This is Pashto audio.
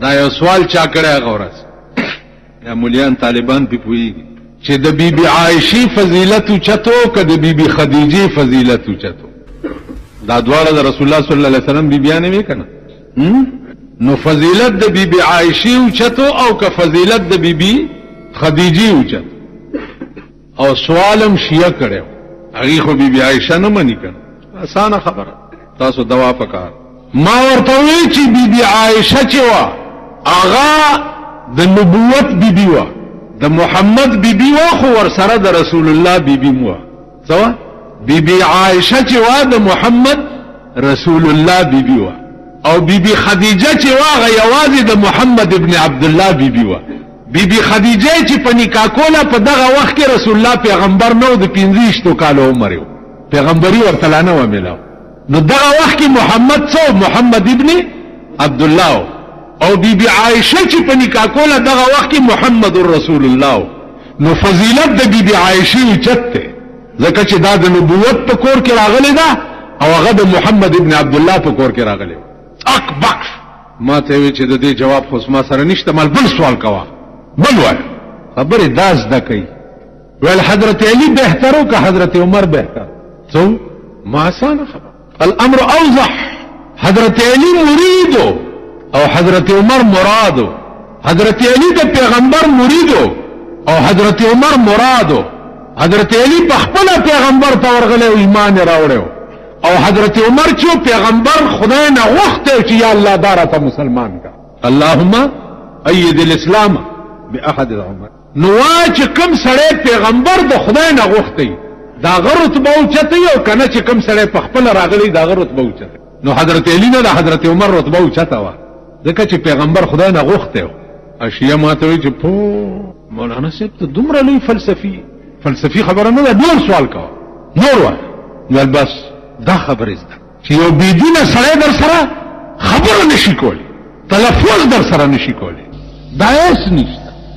دا یو سوال چا کړی هغه ورځ، یا مولیان طالبان پې پوهېږي چې د بی بی عایشې فضیلت اوچتو که د بی بی خدیجې فضیلت اوچتو؟ دا دواړه د رسول الله صلی الله علیه وسلم بیبیانې وې که نه؟ نو فضیلت د بی بی عایشې اوچتو او که فضیلت د بی بی خدیجې اوچتو؟ او سوالم شیعه کړو، هغه خو بی بی عایشه نه مني کنه. اسانه خبره، تاسو دوا پکار. ما ورته وی چې بی بی عایشه چې وا هغه د نبوت بی بی وا، د محمد بی بی وا، خو ور سره د رسول الله بی بی مو څه. بی بی عایشه چې وا د محمد رسول الله بی بی وا، او بی بی خدیجه چې وا هغه یوازې د محمد ابن عبد الله بی بی وا. بی بی خدیجه چې په نکاح کوله په دغه وخت کې رسول الله پیغمبر نه، د 25 کالو عمر یو، پیغمبري ورته لا نه وه ملاو. نو دغه وخت کې محمد څو محمد ابن عبد الله، او بی بی عائشه چې په نکاح کوله دغه وخت کې محمد رسول الله. نو فضیلت د بی بی عائشه اوچت دی، ځکه چې دا د نبوت په کور کې راغلی ده او هغه د محمد ابن عبد الله په کور کې راغلی. اکبر ما ته وی چې د دې جواب خو ما سره نشته، مال بل سوال کوه، بل وای خبرې دا زده کوي. ویل حضرت علی بهتر او که حضرت عمر بهتر؟ څو ما اسانه خبر، الامر اوضح. حضرت علی مرید او حضرت عمر مراد. حضرت علی د پیغمبر مرید او حضرت عمر مراد. حضرت علی په خپل پیغمبر ته ورغلی او ایمان راوړی، او حضرت عمر چې پیغمبر خدای نه غوښته چې یا الله دا راته مسلمان کا، اللهم اید الاسلام باحد العمر. نو چې کم سړی پیغمبر د خدای نه غوښتی دا غ رتبه اوچته، او کنه چې کم سړی په خپل راغلی دا غ رتبه اوچته. نو حضرت علی نه د حضرت عمر رتبه اوچته وه، ځکه چې پیغمبر خدای نه غوښتی. اشیاء ماته وی چې پو مولانا صاحب ته دومره لوی فلسفي، فلسفي خبره نه ده، نور سوال کوه، نور وایه. ویل بس دا خبرې زده چې یو بېدینه سړی در سره خبره نشي کولی، تلفظ در سره نشي کولی، دا هېڅ نشته.